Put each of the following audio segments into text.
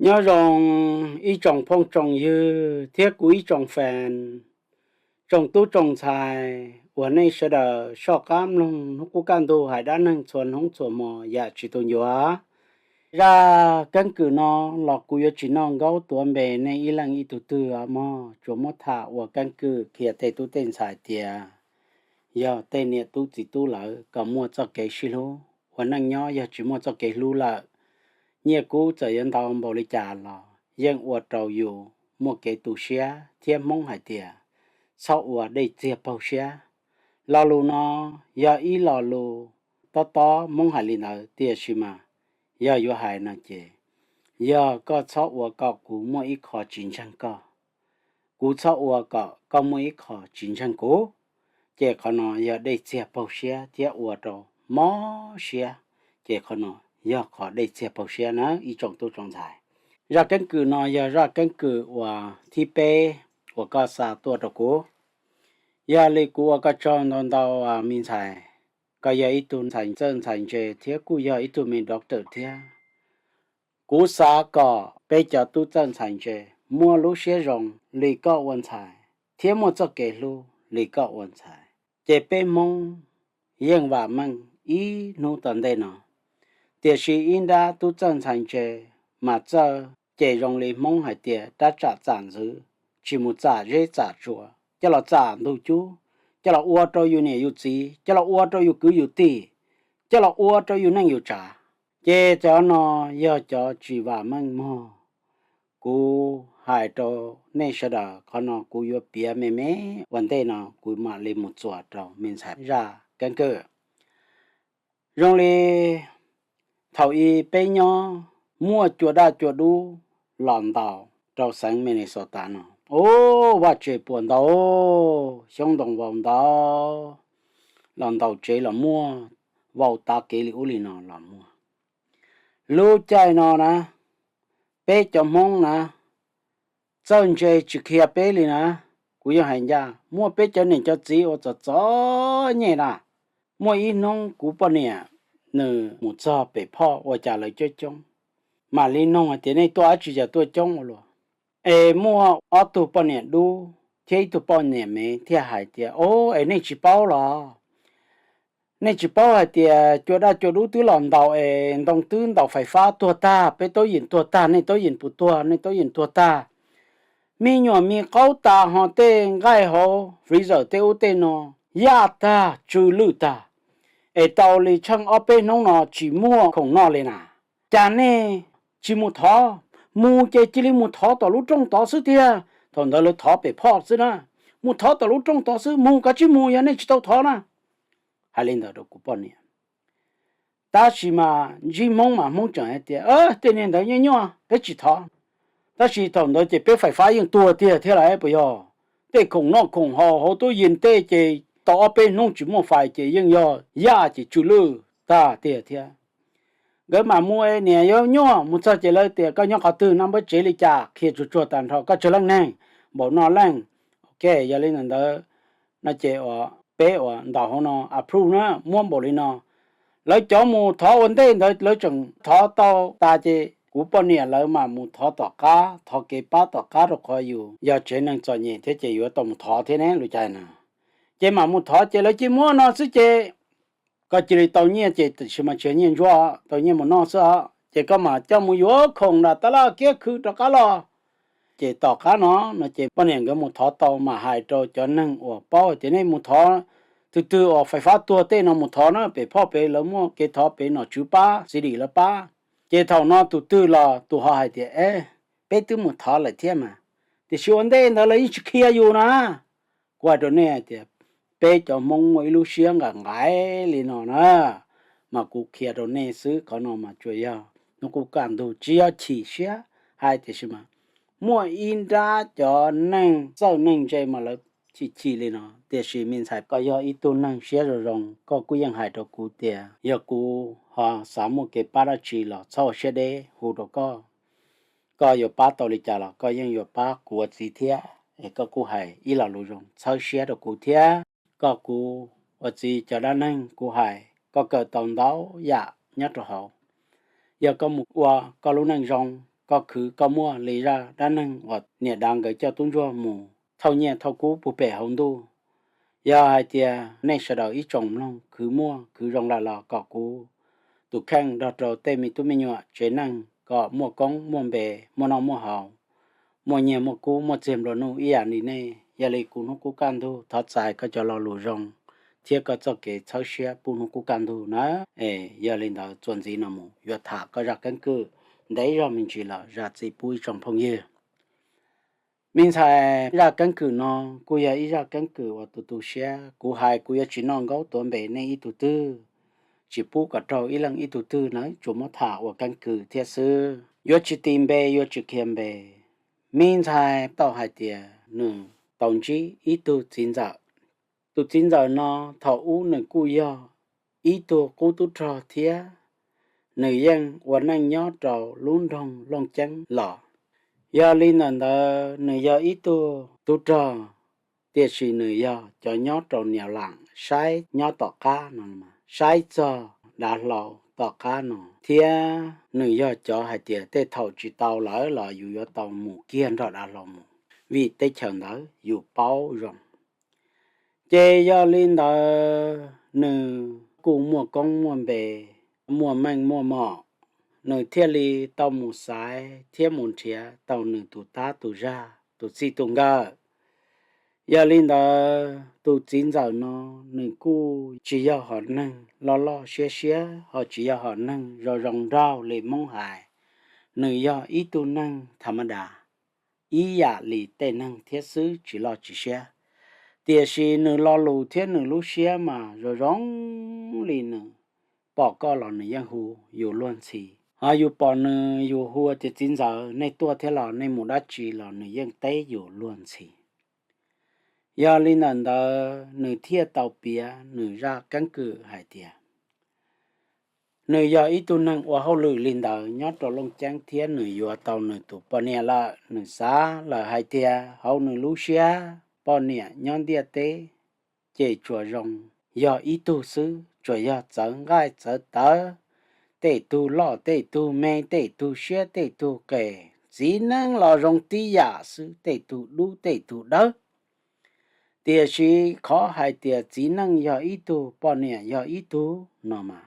Nyob zoo ib tsoom phooj tsoom ywg thiab kuv ib tsoom fans, tsoom tub tsoom ntxhais uas nej sawv daws soj qab mloog hnub qub kaj ntug hais dab neeg txhua hnub txhua hmo yam tsis tu ncua. Zaj keeb kwm no los kuv yuav tsis noj nkaub tuav npe nej ib leej ib tug twg mog, tsuas muab tham ua keeb kwm qhia tej tub tej ntxhais tias yog tej niam tub txiv tub lawv kom muaj txoj kev sib hlub, ua neej nyob yog tsis muaj txoj kev hlub lawm, nyiaj kub txawm yuav ntau npaum li cas los yeej ua rau yus muaj kev tu siab thiab Hmoob hais tias txhob ua dej txiag paug siab. Lo lus no yog ib lo lus tob tob Hmoob hais li ntawd, tiam sis mas yog yuav hais no ces yog koj txhob ua kom kuv muaj ib qho tsis ntseeg koj, kuv txhob ua kom koj muaj ib qho tsis ntseeg kuv, ces qhov no yog dej txiag paug siab thiab ua rau mob siab, ces qhov no yog qhov dej txiag paug siab na ib tsoom tub tsoom ntxhais. Zaj keeb kwm no yog zaj keeb kwm uas thib peb uas koj xa tuaj rau kuv. Yog li kuv ua koj tsaug ntau ntau me ntxhais, koj yog ib tug ntxhais txawj ntxhais ntse thiab kuj yog ib tug me doctor thiab. Kuv xav kom peb cov tub txawj ntxhais ntse muaj lub siab zoo li koj ua ntxhais thiab muaj txoj kev hlub li koj ua ntxhais, ces peb Hmoob yeej vam meej ib hnub tom ntej no. Tiam sis ib nrab tub txawj ntxhais ntse mas txawj ces zoo li Hmoob hais tias rab tsam txam ntxwv, tsis mus txam zeb txam tsua, coj los txam ntug cub, coj los ua rau yus niam yus txiv, coj los ua rau yus kwv yus tij, coj los ua rau yus neej yus tsav. Ces cov no yog cov tsis vam meej mog. Kuv hais rau nej sawv daws, qhov no kuv yuav piav me me ua ntej no kuv mam li mus txuas rau me ntxhais zaj keeb kwm. Zoo li thaum i peb nyob muaj cua daj cua dub los ntaus rau xeev Minnesota no, ua vaj tse puas ntau, xyoob ntoo vau ntau, los ntaus tsev los muaj, vau tav kev li ub li no los muaj. Lub caij no na, peb cov Hmoob na, txawj ntse tsis qhia peb li na. Kuv yeej hais ncaj, muaj peb cov niam cov txiv ua txom txom nyem na. Muaj ib hnub kuv poj niam nws mus txog pem phoj ua cas lawv coob coob, mam li noog hais tias nej tuaj dab tsi cas tuaj coob ua luaj. Es muaj ob tug poj niam dub thiab ib tug poj niam me thiaj hais tias, o, es nej tsis paub los? Nej tsis paub hais tias cua daj cua dub twb los ntaus es ntoo twb ntaus fais fab tuag tag, peb tub yees tuag tag, nej tub yees puas tuag, nej tub yees tuag tag. Me nyuam me qaub tas ho tej nqaij hauv freezer tej ub tej no yaj tag tsw lwj tag, es tau li tsheej ob peb hnub no tsis muaj khoom noj li na. Cas nej tsis mus thov? Mus ces cia li mus thov tom lub rooj tod xwb tiag. Thaum ntawd lawv thov pem phoj xwb na. Mus thov tom lub rooj tod xwb, mus kav tsij mus yog nej tsis tau thov na. Hais li ntawd rau kuv poj niam. Tab sis mas ntsib Hmoob mas Hmoob tseem hais tias, tej niag ntawd nyuaj nyuaj peb tsis thov. Tab sis thaum ntawd ces peb fais fab yeej tuag tiag thiab lauj, puas yog? Tej khoom noj khoom haus hauv tub yees tej ces tau ob peb hnub tsis muaj fais ces yeej yog yaj ces tsw lwj tag tiag thiab. Nkawd mam mus es niam yuav nyuaj mus txog ces lawv tias koj nyob qhov twg, noj npawb tsev li cas, qhia tsuag tsuag tag nrho, koj tsawg leej neeg, npaum no leej. Ok, yog li ntawd no ces uas peb uas ntaus hauv no approve na, muab npaum li no. Lawv cov mus thov ua ntej ntawd lawv tseem thov tau tas ces kuv poj niam lawv mam mus thov tom qab, thov kev pab tom qab rau qhov yus yog tsev neeg txom nyem thiab ces yuav tau mus thov thiab ne lub caij na. Ces mam mus thov ces lawv cia muab no xwb ces koj cia li tau nyiaj ces tiam sis mas tsis yog nyiaj ntsuab, tau nyiaj mus noj xwb os, ces koj mam coj mus yuav khoom nram tab laj kiab khw rov qab los. Ces tom qab no no ces poj niam nkawd mus thov tau mam hais rau cov neeg uas paub tias nej mus thov, twg twg uas fais fab tuag tej no mus thov na, pem phoj pem lawv muaj kev thov pem nom tswv pab, city lawv pab. Ces thaum no tus twg los tus ho hais tias, e, peb twb mus thov lawm thiab mas, tiam sis ua ntej ntawd lawv yeej tsis qhia yus na. Kuv hais rau nej hais tias peb cov Hmoob muaj ib lub siab nqaim nqaim li no na, mas kuv qhia rau nej xwb, qhov no mas tsuas yog hnub qub kaj ntug tsis yog chim siab hais, tiam sis mas muaj ib nrab cov neeg txawj neeg ntse mas lawv chim chim li no. Tiam sis me ntxhais, koj yog ib tug neeg siab zoo zoo, koj kuj yeej hais rau kuv tias yog kuv ho xav muaj kev pab dab tsi los txhob ua siab deb hu rau koj. Koj yuav pab tau li cas los koj yeej yuav pab kuv ua txiv thiab, es koj kuj hais ib lo lus zoo txhawb siab rau kuv thiab. Koj kuv ua txiv cov dab neeg kuv hais koj kawm tau ntau yam nyob rau hauv. Yog koj mus ua koj lub neej zoo, koj khwv koj muaj li zaj dab neeg uas niam dav nkawd coj tub ntsuag mus thauj nyiaj thauj kub puag pem hauv ntuj. Yog hais tias nej sawv daws ib tsoom mloog khwv muaj khwv zoo lawm los kom kuv tus kheej nrog rau tej me tub me nyuam tsev neeg kom muaj koob muaj npe, muaj noj muaj haus, muaj nyiaj muaj kub, muaj txiag nplua nuj ib yam li nej. Yog li kuv hnub qub kaj ntug thov txais koj cov lo lus zoo thiab koj txoj kev txhawb siab pub hnub qub kaj ntug na. Es yog li ntawd txuas ntxiv no mus yuav tham koj zaj keeb kwm ntev zog me ntsis los zam txim pub ib tsoom phooj ywg. Me ntxhais, zaj keeb kwm no kuj yog ib zaj keeb kwm uas tu tu siab. Kuv hais kuv yuav tsis noj nkaub tuav npe nej ib tug twg, tsis pub kom raug ib leej ib tug twg na, tsuas muab tham ua keeb kwm thiab xwb. Yuav tsis tis npe, yuav tsis qhia npe. Me ntxhais tau hais tias nws tau ntsib ib tug txiv ntxawm. Tus txiv ntxawm no thaum ub nws kuj yog ib tug qub tub rog thiab, nws yeej ua neej nyob rau lub nroog Looj Ceeb los. Yog li ntawm ntawd nws yog ib tug tub rog, tiam sis nws yog cov nyob rau Niam Lam saib nyob tom qab no, saib txog dav hlau tom qab no, thiab nws yog cov hais tias tej thaum tsis tau lawm los yus yuav tau mus kiag nrog dav hlau mus, vim teb chaws ntawd yus paub zoo. Ces yog li ntawd nws kuj muaj koob muaj npe, muaj meej muaj mom, nws thiaj li tau mus xaiv thiab mus nrhiav tau nws tus tab tus zag tus txij tus nkawm. Yog li ntawd tus txiv ntxawm no nws kuj tsis yog hom neeg loj loj siab siab, ho tsis yog hom neeg zoo zoo nraug li Hmoob hais. Nws yog ib tug neeg tham ma das, ib yam li tej neeg thiab xwb, tsis loj tsis siab. Tiam sis nws lo lus thiab nws lub siab mas zoo zoo li nws pom koj los nws yeej hu yus luag ntxhi. Ho yus pom nws yus hu tias txiv ntxawm, nej tuaj thiab los nej mus dab tsi los nws yeej teb yus luag ntxhi. Yog li ntawm ntawd nws thiaj tau piav nws zaj keeb kwm hais tias nws yog ib tug neeg ua hauj lwm li ntawd nyob rau Looj Ceeb thiab nws yuav tau nws tus poj niam lawm. Nws xav lawm hais tias hauv nws lub siab poj niam nyob ntiaj teb ces tsuas zoo yog ib tug xwb, tsuas yog txawv nqaij txawv tawv, tej tug loj tej tug me, tej tug siab tej tug qes, txiv neej los zoo tib yam xwb, tej tug dub tej tug dawb. Tiam sis qhov hais tias txiv neej yog ib tug, poj niam yog ib tug no mas,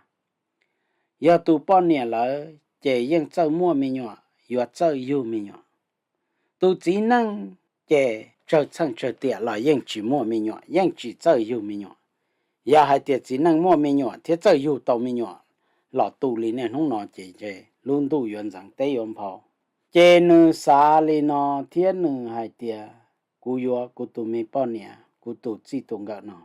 yog tus poj niam lawm ces yeej txawj muaj me nyuam, yuav txawj yug me nyuam. Tus txiv neej ces tsawg txheej tsawg tiam los yeej tsis muaj me nyuam, yeej tsis txawj yug me nyuam. Yog hais tias txiv neej muaj me nyuam thiab txawj yug tau me nyuam los tu li niaj hnub no ces lub ntuj yuav ntxeev teb yuav nphau. Ces nws xav li no thiab nws hais tias kuv yuav kuv tus me poj niam, kuv tus txij tus nkawm no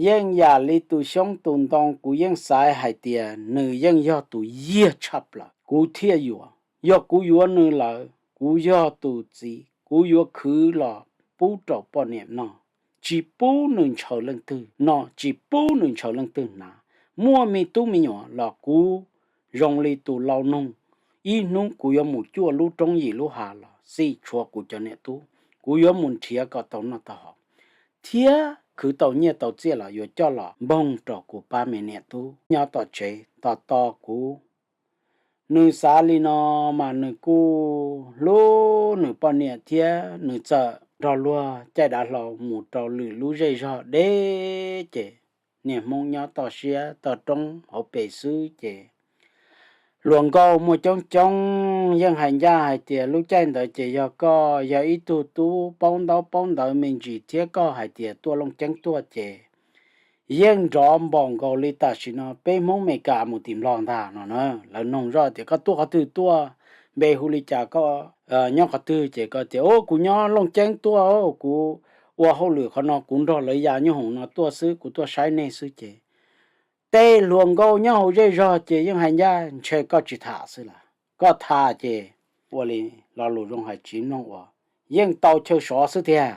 yeej yam li tus xyoob tus ntoo, kuv yeej xaiv hais tias nws yeej yog tus yiag tshaj plaws kuv thiaj yuav. Yog kuv yuav nws lawm, kuv yog tus txiv, kuv yuav khwv los pub rau poj niam noj, tsis pub nws ntshaw leej twg noj, tsis pub nws ntshaw leej twg hnav. Muaj me tub me nyuam los kuv zoo li tus lau noog, ib hnub kuv yuav mus cuaj lub roob yim lub hav los xij tshuav kuv cov niam tub, kuv yuav mus nrhiav kom tau noj tau haus, thiab khwv tau nyiaj tau txiaj los yuav coj los npoog rau kuv pab me niam tub nyob tom tsev tos tos kuv. Nws xav li no mas nws kuj hlub nws poj niam thiab nws txawm nrog luag caij dav hlau mus rau lwm lub zej zog deb ces niaj hmoob nyob toj siab toj roob hauv pes xwb ces hluas nkauj muaj coob coob yeej hais ncaj hais tias lub caij ntawd ces yog koj yog ib tug tub paub ntaub paub ntawv me ntsis thiab koj hais tias tuaj Looj Ceeb tuaj ces yeej nrov npaum nkaus li tam sim no peb Hmoob Mes Kas mus tim Nplog ntag no na. Lawv noog zoj tias koj tuaj qhov twg tuaj, npe hu li cas, koj nyob qhov twg ces koj tias o kuv nyob Looj Ceeb tuaj, kuv ua hauj lwm qhov no, kuv nrog lawv ya nyooj hoom no tuaj xwb, kuv tuaj saib nej xwb ces tej hluas nkauj nyob hauv zej zog ces yeej hais ncaj ntshe koj tsis tham xwb las. Koj tham ces ua li lo lus zoo hais tsis mloog ua, yeej tau chaw sov xwb tiag.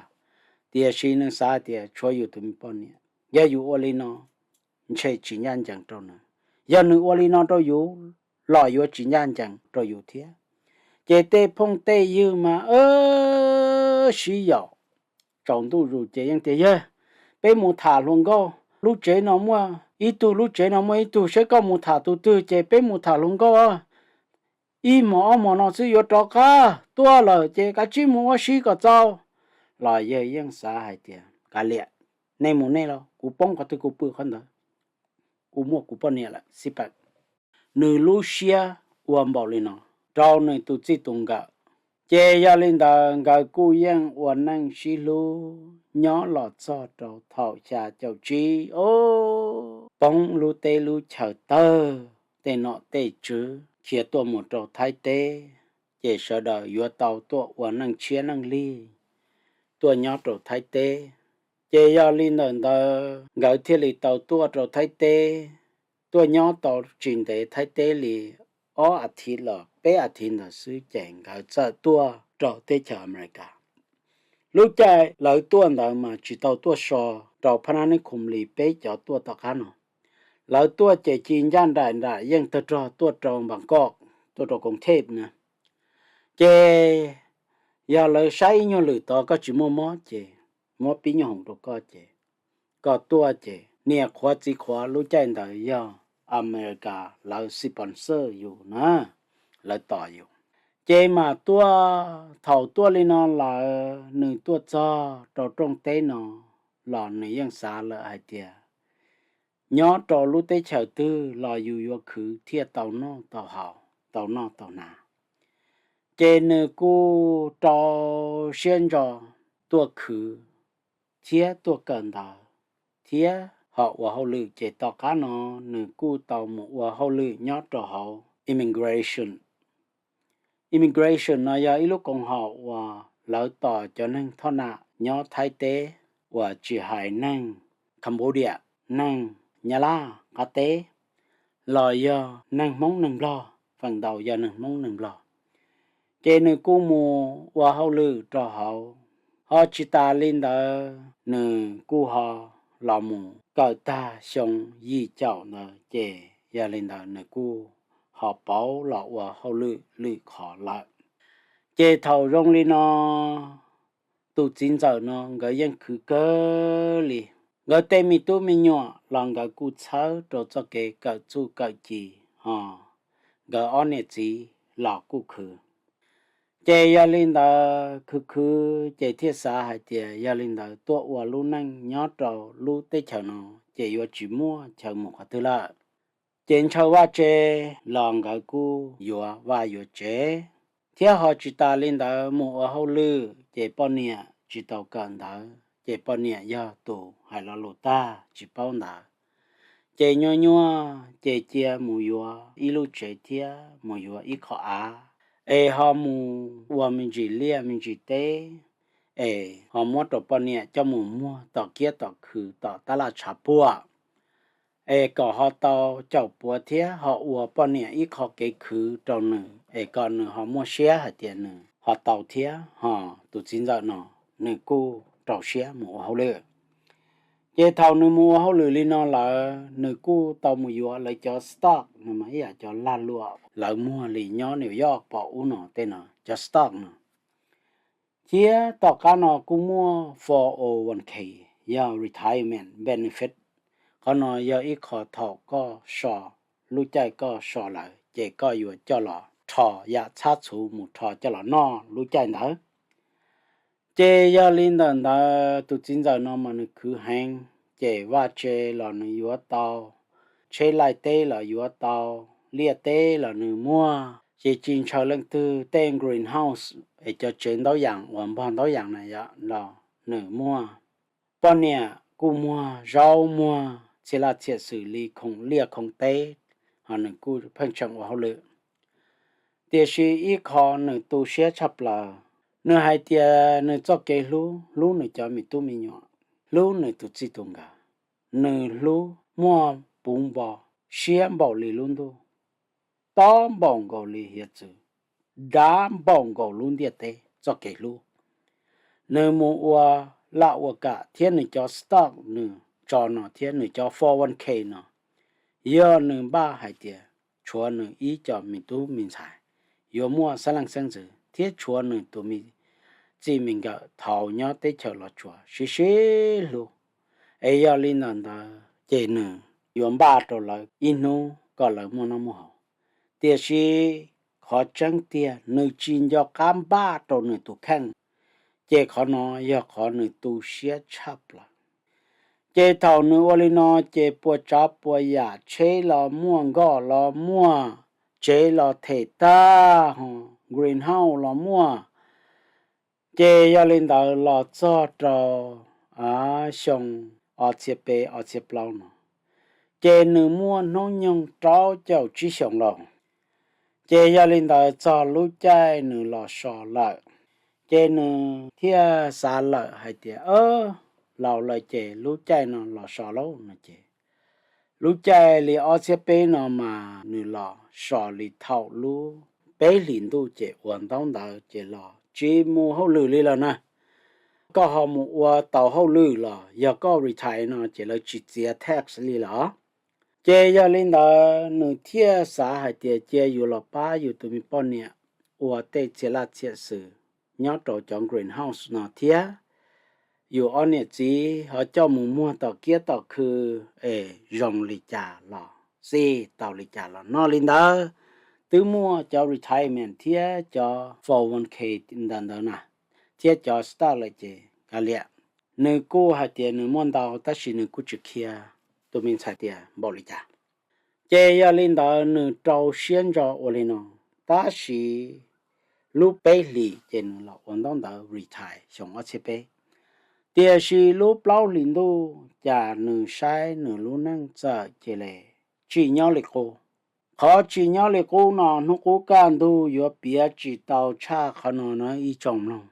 Tiam sis nws xav tias tshuav yus tus me poj niam, yog yus ua li no ntshe tsis ncaj ncees rau nws, yog nws ua li no rau yus los yuav tsis ncaj ncees rau yus thiab. Ces tej phooj tej ywg mas sib yaum tsaus ntuj zus ces yeej tias yawg, peb mus tham hluas nkauj, lub tsev no muaj ib tug, lub tsev no muaj ib tug, seb koj mus tham tus twg ces peb mus tham hluas nkauj. ib hmos ob hmos no xwb yuav rov qab tuaj lawm ces kav tsij mus ua si kom txaus. Los yawg yeej xav hais tias kav liam, nej mus nej los kuv poob qhov twg kuv pw qhov ntawd, kuv muaj kuv poj niam lawm xij peem. Nws lub siab ua npaum li no rau nws tus txij tus nkawm. Ces yog li ntawd nkawd kuj yeej ua neej sib hlub nyob los txog rau thaum xya caum tsib os, poob lub teb lub chaws tawg, tej nom tej tswv khiav tuaj mus rau Thaib teb, ces sawv daws yuav tau tuaj ua neej tshiab neej lig tuaj nyob rau Thaib teb. Ces yog li ntawm ntawd nkawd thiaj li tau tuaj rau Thaib teb, tuaj nyob tau tsis ntev Thaib teb li ob a thiv los peb a thiv ntawd xwb ces nkawd txawm tuaj rau teb chaws Amelikas. Lub caij lawv tuaj ntawd mas tsis tau tuaj so rau Phab Nab Neb Khum li peb cov tuaj tom qab no. Lawv tuaj ces ci ncaj nraim nraim yeej tawg rog tuaj rau Npas Koj, tuaj rau Koos Thej na. Ces yog lawv saib ib nyuag lwm tod koj tsis muaj mob ces muab pib nyuag hoom rau koj ces koj tuaj ces niam qhuav txiv qhuav lub caij ntawd yog Amelikas lawv sponsor yus na, lawv tos yus. Ces mas tuaj, thaum tuaj li no lawm nws tuaj txog rau rooj teb no los nws yeej xav lawm hais tias nyob rau lub teb chaws twg los yus yuav khwv thiaj tau noj tau haus, tau noj tau hnav. Ces nws kuj rau siab ntso tuaj khwv thiab tuaj kawm ntawv thiab ho ua hauj lwm ces tom qab no nws kuj tau mus ua hauj lwm nyob rau hauv immigration. Immigration no yog ib lub koom haum uas lawv tos cov neeg thoj nam nyob Thaib teb uas tsis hais neeg Cambodia, neeg Nyab Laj qab teb los yog neeg Hmoob neeg Nplog, feem ntau yog neeg Hmoob neeg Nplog. Ces nws kuj mus ua hauj lwm rau hauv, ho tsis tas li ntawd nws kuj ho los mus kawm tag xyoo yim caum ntawd ces yog li ntawd nws kuj ho pauv los ua hauj lwm lwm qhov lawm. Ces thaum zoo li no tus txiv ntxawm no nkawd yeej khwv kawg li. Nkawd tej me tub me nyuam los nkawd kuj txhawb rau txoj kev kawm txuj kawm ci, ho nkawd ob niam txiv los kuj khwv. Ces yog li ntawd khwv khwv ces thiaj xav hais tias yog li ntawd tuaj ua lub neej nyob rau lub teb chaws no ces yuav tsis muaj chaw mus qhov twg lawm. Ces ntshaw vaj tse los nkawd kuj yuav vaj yuav tsev, thiab ho tsis tas li ntawd mus ua hauj lwm ces poj niam tsis tau kawm ntawv ces poj niam yog tus hais lo lus tag tsis paub ntawv. Ces nyuaj nyuaj ces cia mus yuav ib lub tsev thiab mus yuav ib qho av, es ho mus ua me ntsis liaj me ntsis teb, es ho muab rau poj niam coj mus muag tom kiab tom khw tom tab laj tshav puam, es kom ho tau caum puav thiab ho ua poj niam ib qho kev khwv rau nws es kom nws ho muaj siab hais tias nws ho tau thiab ho. Tus txiv ntxawm no nws kuj rau siab mus ua hauj lwm. Ces thaum nws mus ua hauj lwm li no lawm nws kuj tau mus yuav lawv cov stock no mas ib yam cov lag luam lawv muag li nyob New York pom ub no tej no cov stock no. Thiab tom qab no kuj muaj four oh one k, yog retirement benefit. Qhov no yog ib qho thaum koj so, lub caij koj so lawm ces koj yuav coj los rho yam txhab txhuv mus rho coj los noj lub caij ntawd. Ces yog li ntawm ntawd tus txiv ntxawm no mas nws khwv heev, ces vaj tse los nws yuav tau, tsheb laij teb los yuav tau, liaj teb los nws muag, ces tsis ntshaw leej twg tej greenhouse es cov tsev ntaub yas uas npog ntaub yas na yom los nws muag. Poj niam kuj muag zaub muag txhia laj txhia xwm li khoom liaj khoom teb, ho nws kuj pheej tseem ua hauj lwm. Tiam sis ib qho nws tu siab tshaj plaws, nws hais tias nws txoj kev hlub, hlub nws cov me tub me nyuam, hlub nws tus txij tus nkawm, nws hlub muaj puv npo siab npaum li lub ntuj, tob npaum nkaus li hiav txwv, dav npaum nkaus lub ntiaj teb txoj kev hlub. Nws mus ua laj ua kam thiab nws cov stock nws tso no thiab nws cov four one k no, yog nws npaj hais tias tshuav nws ib co me tub me ntxhais yuav muaj xeeb leej xeeb ntxwv thiab tshuav nws tus me txij me nkawm thaum nyob teb chaws Los Tsuas sib sib hlub. Es yog li ntawm ntawd ces nws yuav npaj rau lawv ib hnub kom lawv muaj noj muaj haus. Tiam sis qhov tseeb tiag, nws tsis nco qab npaj rau nws tus kheej. Ces qhov no yog qhov nws tu siab tshaj plaws. Ces thaum nws ua li no ces puas tsav puas yam, tsheb los muaj, nkoj los muaj, tsev los them tag, greenhouse los muaj. Ces yog li ntawd los txog rau xyoo ob txhiab peb ob txhiab plaub no, ces nws muaj hnub nyoog rau caum tsib xyoos lawm. Ces yog li ntawd txog lub caij nws los so lawm, ces nws thiaj xav lawm hais tias, Laus lawm ces lub caij no los so lauj no ces lub caij li ob txhiab peb no mas nws los so li thaum lub peb hlis ntuj ces ua ntaub ntawv ces los tsis mus hauj lwm li lawm na. Koj ho mus ua tau hauj lwm los yog koj retire no ces lawv tsis txiav tax li lawm. Ces yog li ntawd nws thiaj xav hais tias cia yus los pab yus tus me poj niam ua tej txhia laj txhia xwm nyob rau cov greenhouse no thiab, yus ob niam txiv ho coj mus muag tom kiab tom khw es zoo li cas los xij, tau li cas los noj li ntawd. Twb muaj cov retirement thiab cov four one k ntawm ntawd na, thiab cov stock lawm ces kav liam. Nws kuj hais tias nws muaj ntau tab sis nws kuj tsis qhia tus me ntxhais tias npaum li cas. Ces yog li ntawd nws rau siab ntso ua li no, tab sis lub peb hlis ces nws los ua ntaub ntawv retire xyoo ob txhiab peb. Tiam sis lub plaub hlis ntuj cas nws saib nws lub neej txawm cia li tsis nyob li qub. Qhov tsis nyob li qub no hnub qub kaj ntug yuav piav tsis tau tshaj qhov no na ib tsoom mloog.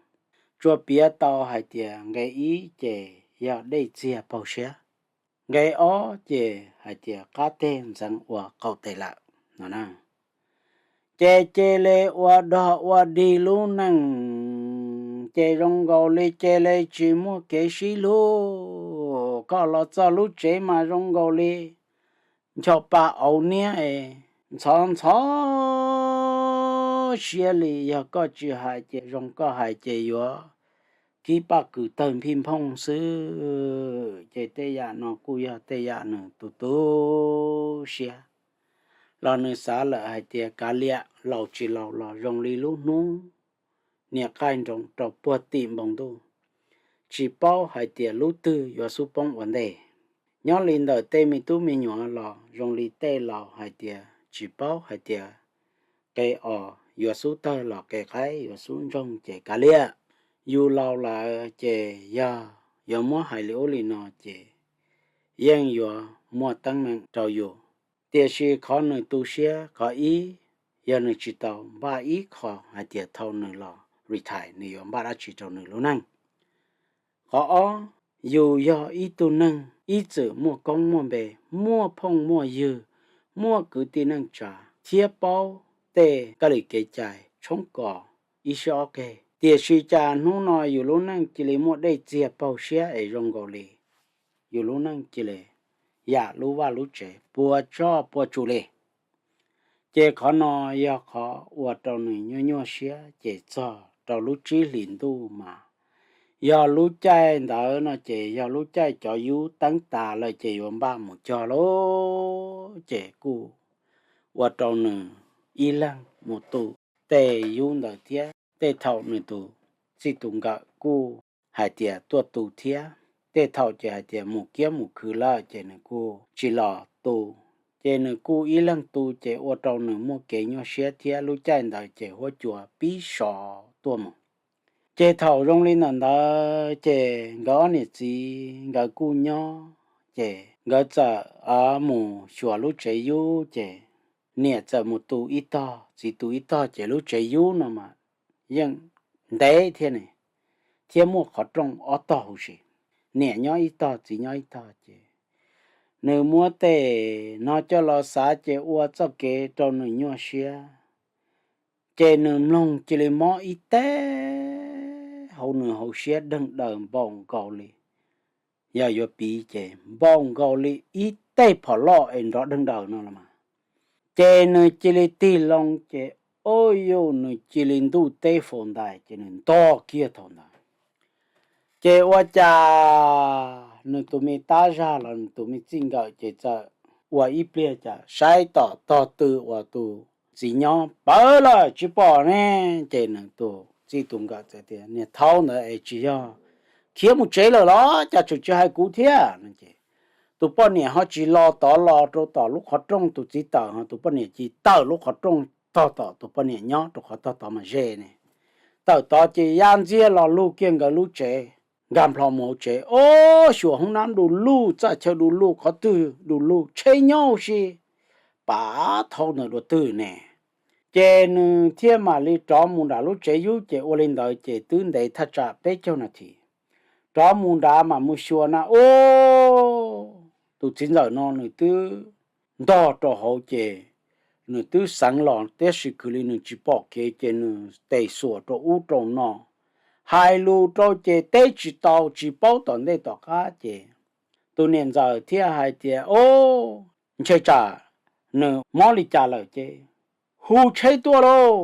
Tsuas piav tau hais tias nqe ib ces yog dej txiag paug siab, nqe ob ces hais tias qab teg ntxeev ua qaum tes lawm no na. Ces cia li ua dog ua dig lub neej, ces zoo nkaus li cia li tsis muaj kev sib hlub. Koj los txog lub tsev mas zoo nkaus li ncho pa auv niab es ntxhov ntxhov siab li, yog koj tsis hais ces zoo, koj hais ces yuav kib paj kws tawg nphij nphooj xwb. Ces tej yam no kuj yog tej yam nws tu tu siab, los nws xav lawm hais tias kav liam, laus tsis laus los zoo li lub hnub niam qaij nroos rau puag tim npoo ntuj, tsis paub hais tias lub twg yuav xub poob ua ntej. Nyob li ntawm tej me tub me nyuam los zoo li tej laus hais tias tsis paub hais tias qe os yuav xub tawg los qe qaib yuav xub ntsoog ces kav liam. Yus laus lawm ces yog yuav muab hais li ub li no ces yeej yuav muaj teeb meem rau yus. Tiam sis qhov nws tu siab qhov ib, yog nws tsis tau npaj ib qho hais tias thaum nws los retire nws yuav npaj dab tsi rau nws lub neej. Qhov ob, yus yog ib tug neeg ib txwm muaj koob muaj npe, muaj phooj muaj ywg, muaj kwv tij neej tsa thiab paub tej kab li kev cai tshoob kos ib sib ob qeg, tiam sis cas hnub no yus lub neej cia li muaj dej txiag paug siab es zoo nkaus li yus lub neej cia li yam lub vaj lub tsev puas tsuaj puas tsuaj li. Ces qhov no yog qhov ua rau nws nyuaj nyuaj siab, ces txog rau lub tsib hlis ntuj mas yog lub caij ntawd no ces yog lub caij cov yub teeb tas lawm ces yuav npaj mus cog lawm, ces kuj ua rau nws ib leeg mus tu tej yub ntawd thiab. Tej thaum nws tus txij tus nkawm kuj hais tias tuaj tu thiab, tej thaum ces hais tias mus kiab mus khw lawm ces nws kuj tsis los tu. Ces nws kuj ib leeg tu ces ua rau nws muaj kev nyuaj siab thiab lub caij ntawd ces huab cua pib sov tuaj mus. Ces thaum zoo li ntawm ntawd ces nkawd ob niam txiv nkawd kuj nyob, ces nkawd txawm mus xyuas lub tsev yub ces niam txawm mus tu ib tog, txiv tu ib tog, ces lub tsev yub no mas yeej ntev thiab ne, thiab muaj qhov rooj ob tog huv si. Niam nyob ib tog, txiv nyob ib tog, ces nws muab tej no coj los xav ces ua txoj kev rau nws nyuaj siab. Ces nws mloog cia li mob ib teg hauv nws hauv siab deeg daws npaum nkaus li, yog yuav piv ces npaum nkaus li ib teg phom loj es nrov deeg daws no los mas. Ces nws cia li tig loo ces, o, yus, nws cia li ntuj teb faus ntais ces nws ntog kiag thaum ntawd. Ces ua cas nws tus me tab zag los nws tus me txij nkawm ces txawm ua ib pliag cas saib tom tog tw uas tus txiv nyob pawv lawm tsis pom ne. Ces nws tus txij tus nkawm txawm tias, Niag thaub ntawd es tsis yog khiav mus tsev lawm los cas tseem tsis hais kuv thiab? Ces tus poj niam ho tsis los tod los rau tom lub qhov rooj, tus txiv tawm ho tus poj niam cia li tawm lub qhov rooj tog tom tus poj niam nyob rau qhov tog tod mas ze ne. Tawm tod ces ya ntxiag los lug kiag nkawd lub tsev, nkag nplho mus hauv tsev, ob xyuas hoob nab du lug, txaj chaw du lug, qhov twg du lug, tsheb nyob huv si, pav thaub ntawd dua twg ne. Ces nws thiaj mam li rov mus nram lub tsev yub, ces ua li ntawd ces twb ntev thaj tsam peb caug nas this. Rov mus nrad mam mus xyuas na, ub, tus txiv ntxawm no nws twb ntog rau hauv ces nws twb xeev los, tiam sis khwv li nws tsis pom kev ces nws tes xuas rau ub rau no, hais lus rau ces teb tsis tau, tsis paub tom ntej tom qab. Ces tus niam ntxawm thiaj hais tias, Ob, ntshe tsam nws mob li cas lawm ces hu tsheb tuaj lauj.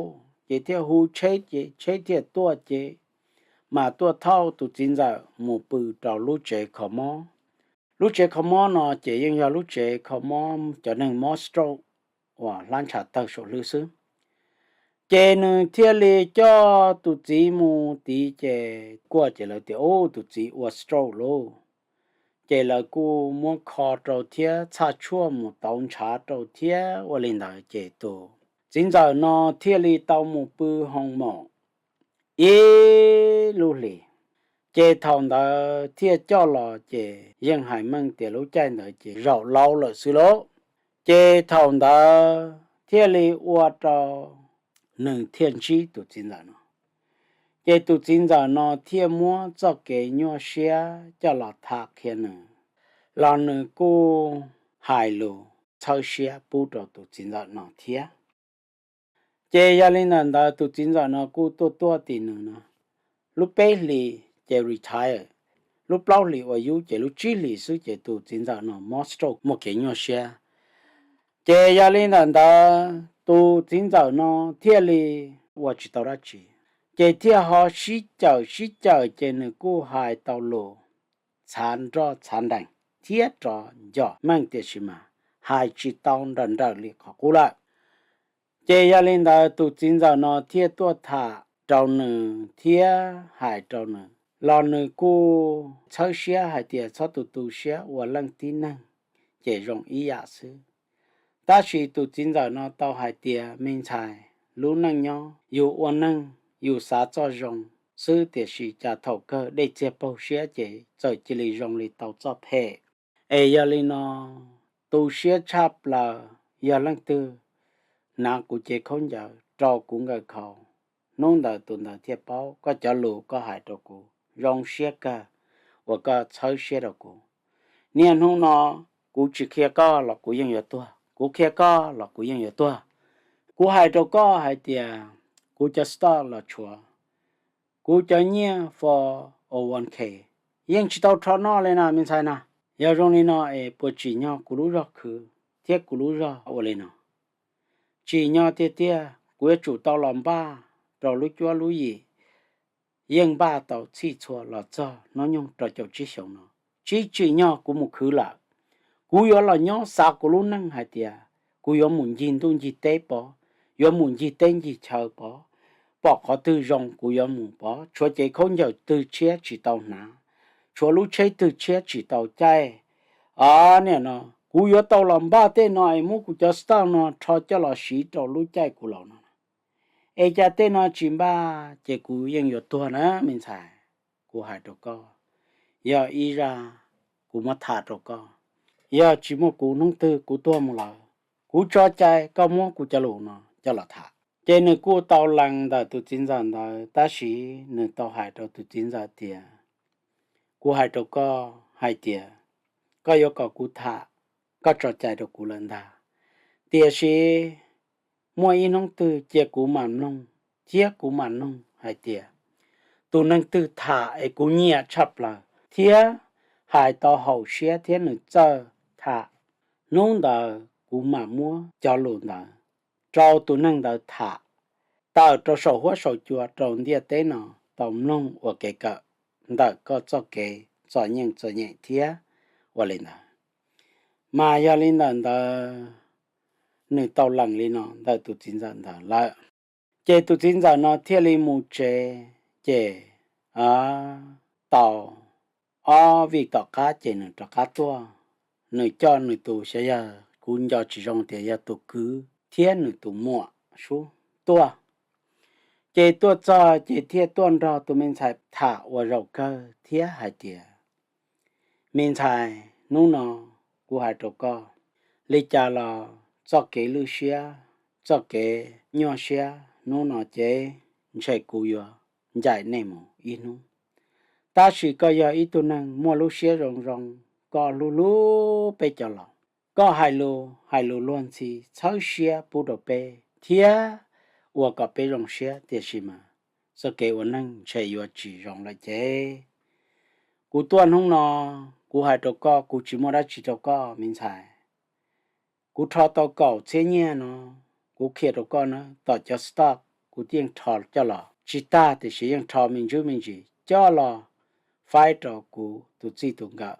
Ces thiaj hu tsheb ces tsheb thiaj tuaj ces mas tuaj thauj tus txiv ntxawm mus pw rau lub tsev kho mob. Lub tsev kho mob no ces yeej yog lub tsev kho mob cov neeg mob stroke uas hlab ntshav tawg saum hlwb xwb. Ces nws thiaj li coj tus txiv mus tid ces kuaj ces lawv tias, Ub, tus txiv ua stroke lauj. Ces lawv kuj muab kho rau thiab txhaj tshuaj mus tauv ntshav rau thiab ua li ntawd ces tus txiv ntxawm no thiaj li tau mus pw hoo maum ib lub hlis. Ces thaum ntawd thiaj coj los ces yeej hais meej tias lub caij ntawd ces zaum laub lawm xwb lauj. Ces thaum ntawd thiaj li ua rau nws thiaj ntsib tus txiv ntxawm no. Ces tus txiv ntxawm no thiaj muab txoj kev nyuaj siab coj los tham qhia nws, los nws kuj hais lus txhawb siab pub rau tus txiv ntxawm no thiab. Ces yog li ntawm ntawd tus txiv ntxawm no kuj tuaj tuaj tim nws no, lub peb hlis ces retire, lub plaub hlis ua yub ces lub tsib hlis xwb ces tus txiv ntxawm no mob stroke muaj kev nyuaj siab. Ces yog li ntawm ntawd tus txiv ntxawm no thiaj li ua tsis tau dab tsi, ces thiaj ho sib cawm sib cawm ces nws kuj hais tau lus txhav nroj txhav nrees thiab rov nco meej, tiam sis mas hais tsis tau nrawm nrawm li qhov qub lawm. Ces yog li ntawd tus txiv ntxawm no thiaj tuaj tham rau nws thiab hais rau nws los nws kuj txhawb siab hais tias txhob tu tu siab ua leej tib neeg, ces zoo ib yam xwb. Tab sis tus txiv ntxawm no tau hais tias me ntxhais, lub neej nyob yus ua neeg yus xav txoj zoo xwb, tiam sis cas thaum kawg dej txiag paug siab ces txawm cia li zoo li tau txoj phem. Es yog li no, tu siab tshaj plaws yog leej twg hnav kuv cev khaub ncaws rau kuv nkaws khau, hnub ntawd tus ntawd thiaj paub koj cov lus koj hais rau kuv zoo siab kawg uas koj txhawb siab rau kuv. Niaj hnub no kuv tsis qhia koj los kuv yeej yuav tuag, kuv qhia koj los kuv yeej yuav tuag. Kuv hais rau koj hais tias kuv cov stock los tshuav, kuv cov nyiaj four oh one k yeej tsis tau rho noj li na me ntxhais na. Yog zoo li no es puas tsim nyog kuv lub zog khwv thiab kuv lub zog ua li no? Tsim nyog tiag tiag kuv yuav tsum tau los npaj rau lub cuab lub yim yeej npaj tau txhij txhua los txog hnub nyoog rau caum tsib xyoos no. Tsis tsim nyog kuv mus khwv lawm. Kuv yuav los nyob xav kuv lub neej hais tias kuv yuav mus ncig ntuj ncig teb pov, yuav mus ncig teb ncig chaw pov, pom qhov twg zoo kuv yuav mus pov. Tshuav cev khaub ncaws twg tshiab tsis tau hnav, tshuav lub tsheb twg tshiab tsis tau caij. Niaj no kuv yuav tau los npaj tej no es muab kuv cov stock no rho coj los siv rau lub caij kuv laus no. Es cas tej no tsis npaj ces kuv yeej yuav tuag na me ntxhais. Kuv hais rau koj, yog ib zaj kuv muab tham rau koj, yog tsis muaj kuv hnub twg kuv tuag mus lawm. Kuv tso cai koj muab kuv cov lus no coj los tham. Ces nws kuj tau lees ntawm tus txiv ntxawm ntawd, tab sis nws tau hais rau tus txiv ntxawm tias, kuv hais rau koj hais tias koj yuav kom kuv tham, koj tso cai rau kuv lawm ntag. Tiam sis muaj ib hnub twg cia kuv mam mloog thiab kuv mam noog hais tias tus neeg twg tham es kuv nyiam tshaj plaws thiab hais tau haum siab thiab nws txawj tham, hnub ntawd kuv mam muab cov lus ntawd rau tus neeg ntawd tham tawm rau saum huab saum cua rau ntiaj teb no tau mloog ua kev kawm ntawm koj txoj kev txom nyem txom nyem thiab ua li ntawd. Mas yog li ntawm ntawd nws tau lees li no ntawm tus txiv ntxawm ntawd lawm. Ces tus txiv ntxawm no thiaj li mus tsev, ces tau ob vij tom qab ces nws rov qab tuaj. Nws coj nws tus, xyov yog kuv nco tsis zoo tias yog tus kwv thiab nws tus muam sub tuaj. Ces tuaj txog ces thiaj tuaj nrog tus me ntxhais tham ua zaum kawg thiab hais tias, me ntxhais, hnub no kuv hais rau koj, li cas los txoj kev lwj siab, txoj kev nyuaj siab hnub no ces ntshe kuv yuav ncaim nej mus ib hnub. Tab sis koj yog ib tug neeg muaj lub siab zoo zoo, koj hlub hlub peb cov laus, koj hais lus hais lus luag ntxhi txhawb siab pub rau peb thiab ua kom peb zoo siab, tiam sis mas txoj kev ua neeg ntshe yuav tsis zoo lawm ces kuv tuaj hnub no, kuv hais rau koj, kuv tsis muaj dab tsi rau koj me ntxhais. Kuv rho tau kaum txhiab nyiaj no, kuv qhia rau koj na, tom cov stock kuv yeej rho coj los tsis tag, tiam sis yeej rho me ntsis me ntsis coj los faib rau kuv tus txij tus nkawm,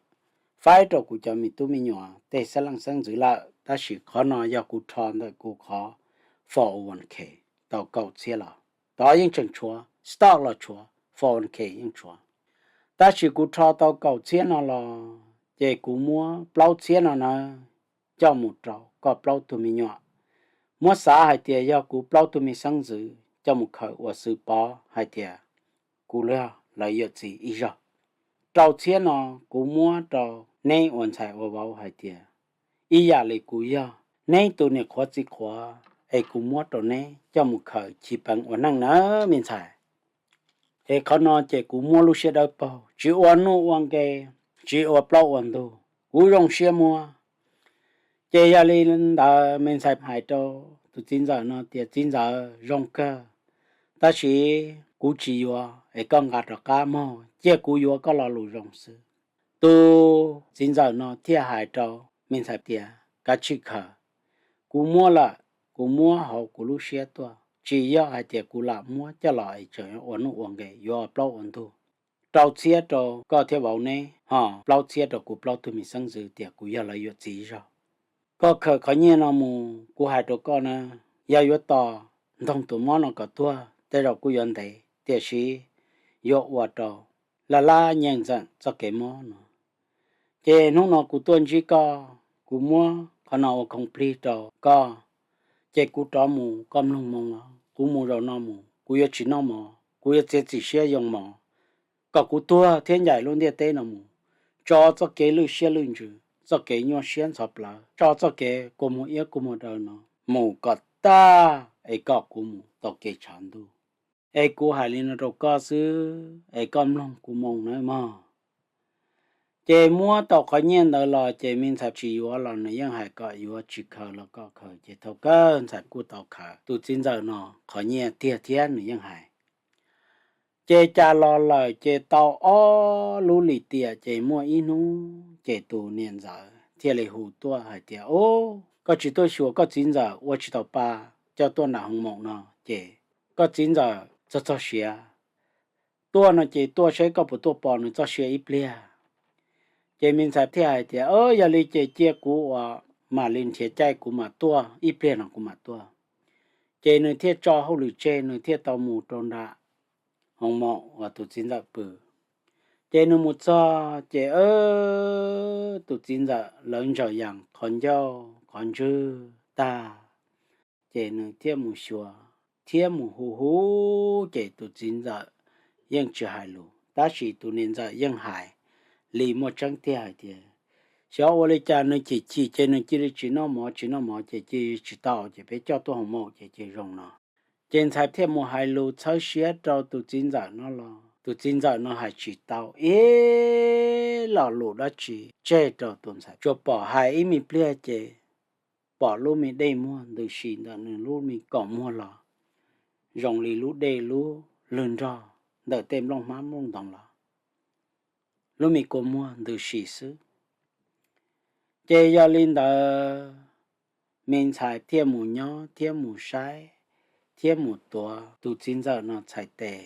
faib rau kuv cov me tub me nyuam tej xeeb leej xeeb ntxwv lawm. Tab sis qhov no yog kuv rho ntawm kuv qhov four oh one k tau kaum txhiab los, tod yeej tseem tshuav, stock los tshuav, four oh one k yeej tshuav. Tab sis kuv rho tau kaum txhiab no los, ces kuv muab plaub txhiab no na coj mus rau koj plaub tug me nyuam. Muab xav hais tias yog kuv plaub tug me xeeb ntxwv coj mus khaws ua xwv pov hais tias kuv yog lawv yawm txiv ib zaug. Rau txhiab no kuv muab rau neb ua ntxhais ua vauv hais tias ib yam li kuv yog neb tus niam qhuav txiv qhuav, es kuv muab rau neb coj mus khaws chiv peev ua neej nawb me ntxhais. Es qhov no ces kuv muab lub siab dawb paug, tsis ua nuj ua nqe, tsis ua plaub ua ntug, kuv zoo siab muab. Ces yog li ntawd me ntxhais hais rau tus txiv ntxawm no tias, txiv ntxawm, zoo kawg, tab sis kuv tsis yuav es koj nqa rov qab mog, cia kuv yuav koj lo lus zoo xwb. Tus txiv ntxawm no thiaj hais rau me ntxhais tias, kav tsij khaws, kuv muab lawm, kuv muab hauv kuv lub siab tuaj, tsis yog hais tias kuv lam muab coj los es tseem ua nuj ua nqe yuav ua plaub ua ntug. Rau txhiab rau koj thiab vauv neb, ho plaub txhiab rau kuv plaub tug me xeeb ntxwv tias kuv yog lawv yawm txiv zaug. Koj khaws qhov nyiaj no mus, kuv hais rau koj na, yog yuav tos ntoog tus mob no kom tuag tej zaum kuj yuav ntev, tiam sis yuav ua rau laj lab nyeej ntxeem txoj kev mob no. Ces hnub no kuv tuaj ntsib koj, kuv muab qhov no ua khoom plig rau koj, ces kuv rov mus, koj mloog moo no, kuv mus zaum no mus, kuv yuav tsis noj mov, kuv yuav txiav txim siab yoo mov, kom kuv tuag thiab ncaim lub ntiaj teb no mus, tso txoj kev lwj siab lwj ntsws, txoj kev nyuaj siab ntxhov plawv, tso txoj kev kua muag iab kua muag daw no mus kom tag, es kom kuv mus tau kev tshav ntuj. Es kuv hais li no rau koj xwb, es koj mloog kuv moo nawb mog. Ces muab tau qhov nyiaj ntawd los ces me ntxhais tsis yuav los nws yeej hais kom yuav, tsis khaws los kom khaws, ces thaum kawg ntxhais kuj tau khaws tus txiv ntxawm no qhov nyiaj tiag thiab nws yeej hais. Ces cas los lawm ces tau ob lub lim tiam, ces muaj ib hnub ces tus niam ntxawm thiaj li hu tuaj hais tias, ub, koj tsis tuaj xyuas koj txiv ntxawm ua tsis tau pa coj tuaj nram hoo maum no, ces koj txiv ntxawm txog txog siav, tuaj no ces tuaj saib koj puas tuaj pom nws txoj sia ib pliag. Ces me ntxhais thiaj hais tias, yog li ces cia kuv ua, mam li nrhiav caij kuv mam tuaj, ib pliag no kuv mam tuaj. Ces nws thiaj tso hauj lwm tseg, nws thiaj tau mus rau nram hoo maum uas tus txiv ntxawm pw. Ces nws mus txog ces tus txiv ntxawm lawv ntsaws yas qhov ncauj qhov ntswg tag, ces nws thiaj mus xyuas thiab mus hu hu, ces tus txiv ntxawm yeej tsis hais lus, tab sis tus niam ntxawm yeej hais li muaj tseeb tiag hais tias, xyov ua li cas nws chim chim ces nws cia li tsis noj mov, tsis noj mov ces cia li tsis tau, ces peb coj tuaj hoo maum ces cia zoo no. Ces ntxhais thiaj mus hais lus txhawb siab rau tus txiv ntxawm no los tus txiv ntxawm no hais tsis tau ib lo lus dab tsi tseg rau tus ntxhais, tsuas pom hais ib me pliag ces pom lub me dej muag ntws si ntawm nws lub me kaum muag los zoo li lub dej lub lwg nrog ntawm tej nplooj hmab nplooj ntoos los, lub me kua muag ntws si xwb. Ces yog li ntawd, me ntxhais thiaj mus nyob thiab mus saib thiab mus tuav tus txiv ntxawm no txhais tes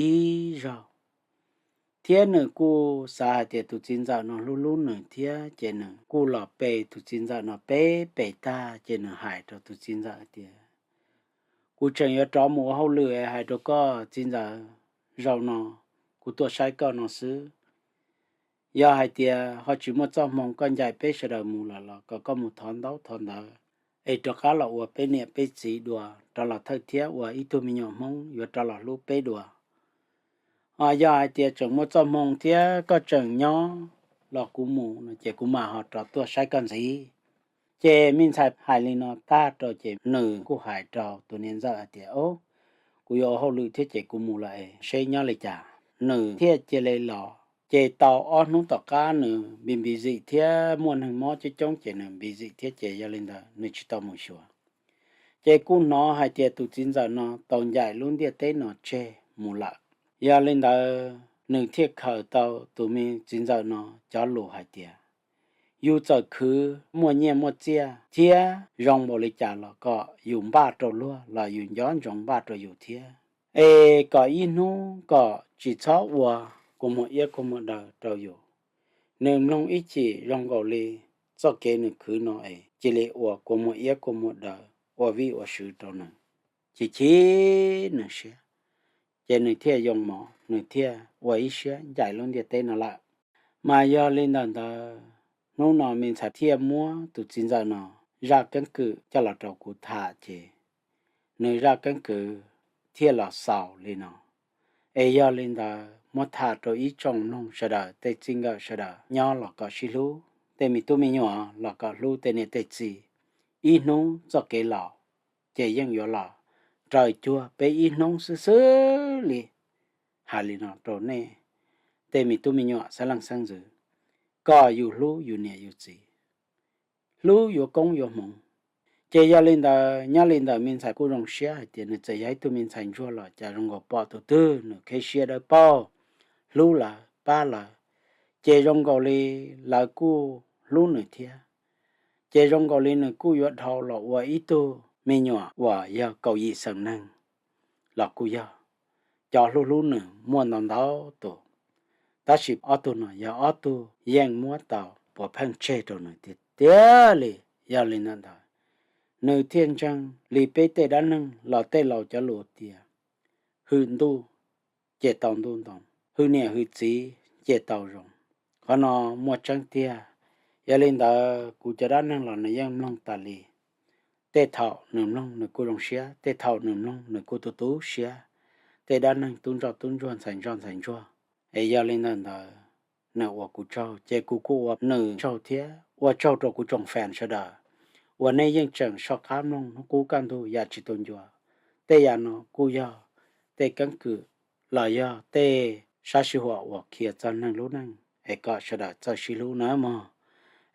ib zaug. Thiab nws kuj xav hais tias tus txiv ntxawm no hlub hlub nws thiab, ces nws kuj los pe tus txiv ntxawm no peb pe tag, ces nws hais rau tus txiv ntxawm tias, kuv tseem yuav rov mus ua hauj lwm es hais rau koj txiv ntxawm, zaum no kuv tuaj saib koj no xwb. Yog hais tias ho tsis muaj txoj hmoo koj ncaim peb sawv daws mus lawm los kom koj mus thov ntaub thov ntawv es rov qab los ua peb niam peb txiv dua, rov los thawj thiab ua ib tug me nyuam Hmoob yuav rov los hlub peb dua. Ho yog hais tias tseem muaj txoj hmoo thiab koj tseem nyob los kuv mus no ces kuv mam ho rov tuaj saib koj ntxiv. Ces me ntxhais hais li no tag rau ces nws kuj hais rau tus niam ntxawm hais tias, o, kuv yuav ua hauj lwm thiab ces kuv mus lawm es seb nyob li cas. Nws thiaj cia li los. Ces tau ob hnub tom qab nws npis npis zim thiab muaj neeg mob coob coob ces nws npis zim thiab ces yog li ntawd nws tsis tau mus xyuas. Ces kuj hnov hais tias tus txiv ntxawm no tau ncaim lub ntiaj teb no tseg mus lawm. Yog li ntawd nws thiaj khaws tau tus me txiv ntxawm no cov lus hais tias, yus txawm khwv muaj nyiaj muaj txiaj thiab zoo npaum li cas los kom yus npaj rau luag los yus nco ntsoov npaj rau yus thiab, es kom ib hnub kom tsis txhob ua kua muag iab kua muag daw rau yus. Nws mloog ib chim zoo nkaus li txoj kev nws khwv no es cia li ua kua muag iab kua muag daw ua vij ua sw rau nws, chim chim nws siab. Ces nws thiaj yoo mov, nws thiaj ua ib siab ncaim lub ntiaj teb no lawm. Mas yog li ntawm ntawd, hnub no me ntxhais thiaj muab tus txiv ntxawm no zaj keeb kwm coj los rau kuv tham ces nws zaj keeb kwm thiaj los xaus li no. Es yog li ntawd muab tham rau ib tsoom mloog sawv daws, tej txij nkawm sawv daws nyob los kom sib hlub, tej me tub me nyuam los kom hlub tej niam tej txiv. Ib hnub txoj kev laus ces yeej yuav los raws cuag peb ib hnub xwb xwb li. Hais li no rau nej tej me tub me nyuam xeeb leej xeeb ntxwv, kom yus hlub yus niam yus txiv, hlub yuav koob yuav hmoov. Ces yog li ntawd, nyob li ntawd me ntxhais kuj zoo siab hais tias nws txawm yog ib tug me ntxhais ntsuag los cas zoo nkaus pom tus twg nws kheb siab dawb paug, hlub lawv pab lawv, ces zoo nkaus li lawv kuj hlub nws thiab. Ces zoo nkaus li nws kuj yuav dhau los ua ib tug me nyuam uas yog kaum yim xeem neeg los kuj yog. Cov hlub hlub nws muaj ntau ntau tus, tab sis ob tug no yog ob tug yeej muab tau puav pheej tseg rau nws tiag tiag li. Yog li ntawd, nws thiaj ntseeg li peb tej dab neeg los tej laus cov lus tias, hwm ntuj ces tau ntuj ntoo, hwm niam hwm txiv ces tau zoo. Qhov no muaj tseeb tiag. Yog li ntawd, kuv cov dab neeg los nws yeej mloog tas li. Tej thaum nws mloog nws kuj zoo siab, tej thaum nws mloog nws kuj tu tu siab. Tej dab neeg tub ntsoj tub ntsuag, ntxhais ntsoj ntxhais ntsuag, es yog li ntawd ntawd, nws ua kuv tsaug ces kuv kuj ua nws tsaug thiab. Ua tsaug rau kuv tsoom fans sawv daws uas nej yeej tseem soj qab mloog hnub qub kaj ntug yam tsis tu ncua. Tej yam no kuj yog tej keeb kwm los yog tej sab sij huam uas qhia txog neeg lub neej es kom sawv daws txawj sib hlub nawb mog.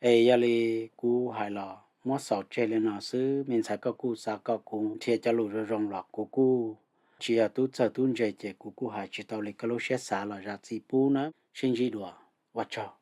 Es yog li kuv hais los muab xaus tseg li no xwb, me ntxhais koj kuj xav kom kuv nrhiav cov lus zoo zoo los kuv kuj tsis yog tub txawg tub ntse ces kuv kuj hais tsis tau li koj lub siab xav los zam txim pub nawb. Sib ntsib dua, ua tsaug.